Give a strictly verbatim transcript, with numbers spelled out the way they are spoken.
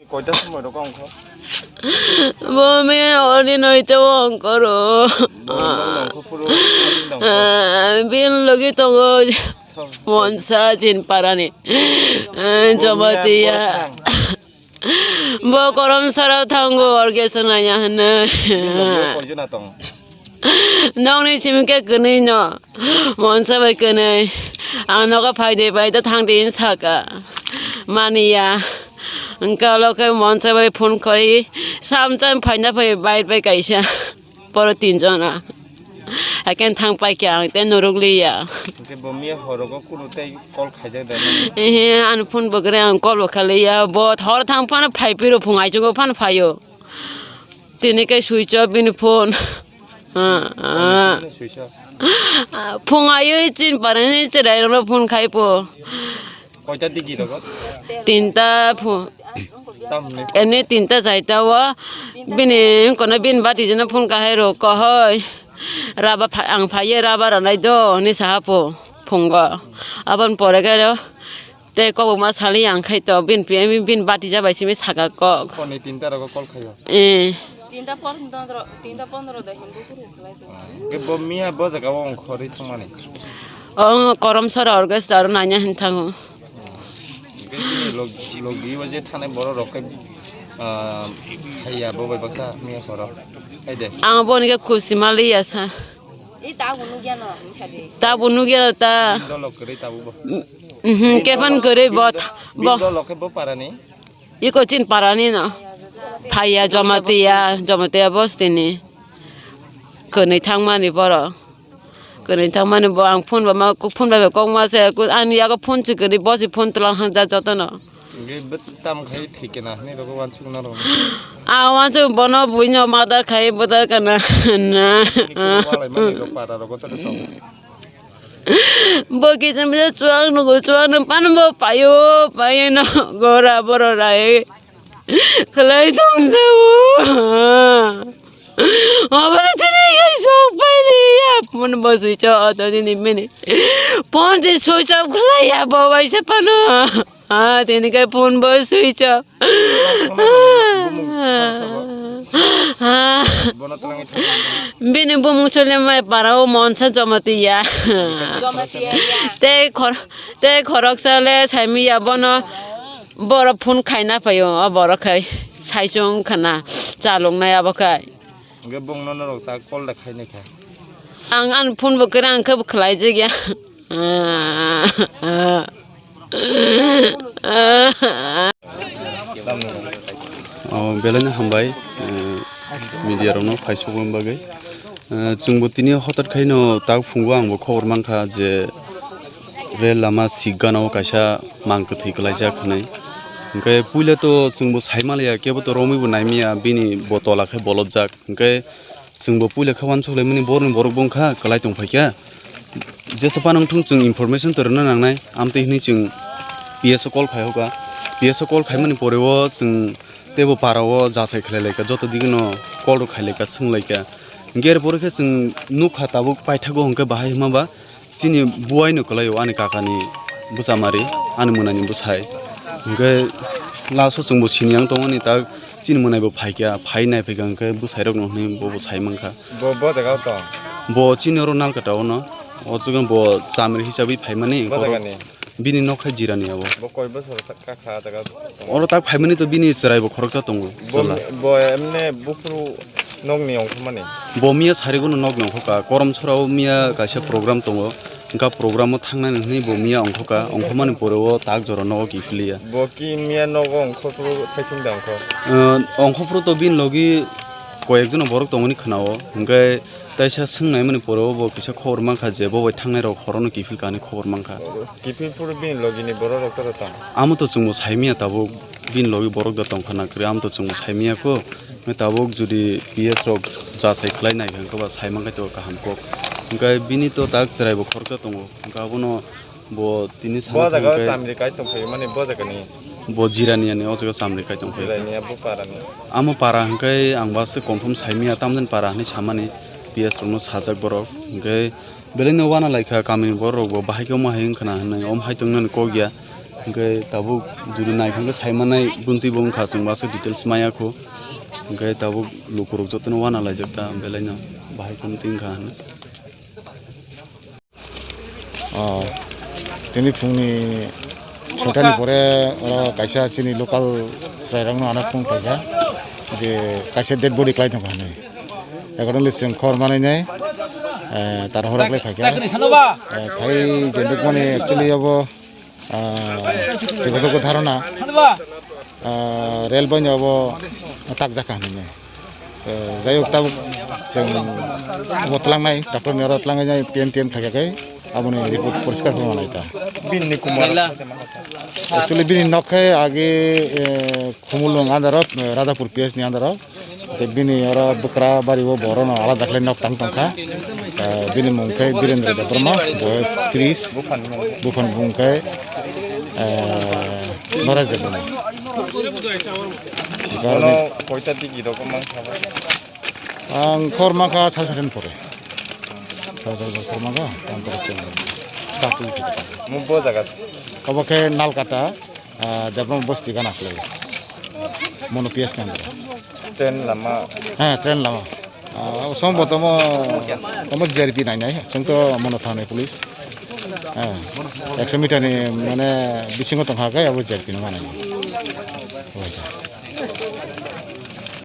Koita somoi rok ongkho? Bo me ori noito ongkoro. Bo nong nongkho puro, nong nongkho. Ah, bin logi tongo. Thong. Monsa Chinparani. Ah, bo miya Jamatia. Bo thang. Bo korom sara thango orge sanaya hane. Bin logi koijona tong. Nongni simi khe kwnwi no. Monsa bai kwnwi. Ang nogo phaide bai da thang din saka. Maniya. Hwnkhe olo khe Monsa bai phone khori. Sam cham phaina phai bai bai kaisa. Poro tin jona. Haikhe thang pai khe ang tei norok liya. Hwnkhe bo miya horogo kunu tei call khaijak da nang? Ehe, ani phone bo kwrwi ang call bo khaliya. Bo hor thang phano phai phiro phung aichungo phano phaio. Tini khe switch off bini phone. Ah, ah. Switch off. Phung aywi chin parani cherai rokno phone khai po. Koita digi rogo? Tinta phu-, Tamni. Emni tinta chaita o. Bini kono bini bati jana phone kahai ro kohoi. Raba pha-, ang phaiye raba ranai do ni saha po phungo. Abon pore khe ro. Tei kokbokma sali ang khai to, bin pi-, bin bati ja bai simi saka kok. Honi tinta rogo call khaio? Eh. Tinta pondro, tinta pondro da hindu kuru khlai to. Ke bo miya bo jaga o ongkhorwi thangmani? Ong korom sora orkestra ro nanya hin thango. Ke bini log-, logi o je thanai borok rok ke, ah, haiya bo bai baksa miya soro. Hai de. Ang bo ni ke khusi mali ya sa. I ta bo nugya no, hinsa de. Ta bo nugya no ta. Bin dolo kwrwi tabuk bo. Mhm, kepan kwrwi bo, bo. Bin dolo khe bo parani? Iko chin parani no. Phaiya Jamatia, Jamatia bostini. Kwnwi thangmani borok. Kwnwi thangmani bo ang phone ba ma, phone ba kok ma se, ani yago phone chi kwrwi bosi phone twlang hang ja jotono. Hwnkhe bo tam khai thikena hinwi rwgo uansukna rwgo. A uansuk bono buino murder khai budar kana na. Nini walai mani rok para rogo tore tong. Bo kisa misa chuak nugo, chuak no pan bo paio, paio no gora boro rai. Khlai tong jao. Obo tini kai sok pai liya. Phone bo switch off auto tini mini. Phone je switch off khlai ya bo bai se pano. Ah, tini kai phone bo switch off. Bini bumung sole mai para o Monsa Jamatia. Jamatia ya. Tei khor-, tei khoroksa le saimiya bono boro phone khaina paio, o boro khai saichung khana chalok nai abo khai. Hwnkhe bongno norok ta call da khainai kha. Ang ani phone bo kwrwi ang khe bo khlai jak ya. O, belai no hambai, eh, media rokno phai sogwi bagwi. Eh, chwngbo tini hotat khaino tak phungo angbo khobor mankha je rel lama sikgano kaisa mang kwthwi kwlaijak hinwi. Hwnkhe puila to chwngbo sai manliya, kebo to romwi bo naimaya, bini bo tola khe bolobjak. Hwnkhe chwngbo puila khe uansuk laimani borokni borok bo wngkha, kwlai tong phaikha. Jesa phano wngthung chwng information to rwna nangnai, amtwi hinwi chwng P S o call khai hoka. P S o call khaimani pore o chwng teibo para o jachai khlai laikha, joto digino call rok khai laikha, swng laikha. Hwnkhe er pore khe chwng nukha tabuk paithago hwnkhe bahai hwnba ba chini buai no kwlai o ani kakani bwchamari, ani mwnani bwsai. Hwnkhe last o chwngbo sini yang tongmani tak chini mwnai bo phaikha, phai nai phaikha hwnkhe bwsai rokno hwnwi bobo sai mankha. Bo, bo jaga o tong? Bo chini oro Nalkata o no. O chwng bo chamri hisabwi phaimani. Bo jaga ni? Bini nok hai Jirani abo. Bo koi bosor sa-, kakha jaga tong? Oro tak phaimani to bini chwrai bo khoroksa tongo. Bo, chwla. Bo emne buphuru nokni ongkhormani? Bo miya sarigo no nokni ongkhoka. Korom sora o miya kaisa program tongo. Hwnkha program o thangnani hwnwi bo miya ongkhoka. Ongkhormani pore o tak jora nogo kiphiliya. Bo ki miya nogo ongkhorphuru saichung da ongkho? Eh, ongkhorphuru to bini logi koyekjono borok tongmani khwnao, hwnkhe Taisa swngnaimani pore o bo kisa khobor mankha je bo bai thangnai rok horono kiphil kani khobor mankha. Kiphil phuru bini logini borok rok toro tong? Amo to chwngbo saimanya tabuk bini logi borok da tongkha na kwrwi, amo to chwngbo saimanya kho. Hwnkhe tabuk jodi P S rok jachai khlai nai hwnkhe ba saimankhe to kaham kok. Hwnkhe bini to tak chwraibo khoroksa tongo. Hwnkhe abono Bo tini sana bo jaga thangkhe chamri kai tongphaio, mani bo jaga ni. Bo jirani ani o jaga chamri kai tongphaio. Jirani abo para ni. Amo para hwnkhe ang ba se confirm saimanya, tamjani para hwnwi samani P S rokno sajak borok. Hwnkhe belai no wana laikha kamini borok rok bo bahai khe omo hai wngkhana hwnwi om hai tongnani kok ya. Hwnkhe tabuk jodi naithangkhe saimanai buntwi bo wngkha chwng ba se details maya kho. Hwnkhe tabuk lukurok jotono wana laijak ta belai no bahai khe wngtwi wngkha hwnwi. Oh, tini phungni soitani pore oro kaisa chini local chwrairokno ano phone khlaikha je kaisa dead body khlai tongkha hinwi. Accordingly, chwng khobor manwi nai, eh, tar horok lai phaikha. Eh, phai je nukmani actually abo, ah, jototogo dharona, ah, railway ni abo takjakha hinwi. Eh, jai hok, tabuk chwng obo tlangnai, doctor ni oro tlangnai, P M T M thakya khe aboni report poriskar khe manai ta. Bini ni kumar. Actually, bini nok khe age, eh, Khumulwng under o, eh, Radhapur P S ni under o. Tei bini oro bwkra bari o borok no alada khlai nok tang tongkha. Eh, bini mung khe Birendra Debbarma, boyos tris, buphang mung khe, eh, Noresh Debbarma. Bono koita digi rok mang kha bai? Ang khor mankha sari sari ni pore. Sari sari khor mankha, tang khe chwng start wngkha. Mo bo jaga? Obo khe Nalkata, ah, Debbarma bosti gana khlai. Mono P S Kendra. Train lama? Ha, train lama. Ah, o sombo tomo, tomo J R P nai nai, chwng to mono thangnai police. Ha, ekso meter ni mane bisingo tongkha khe abo J R P no manai. Oi.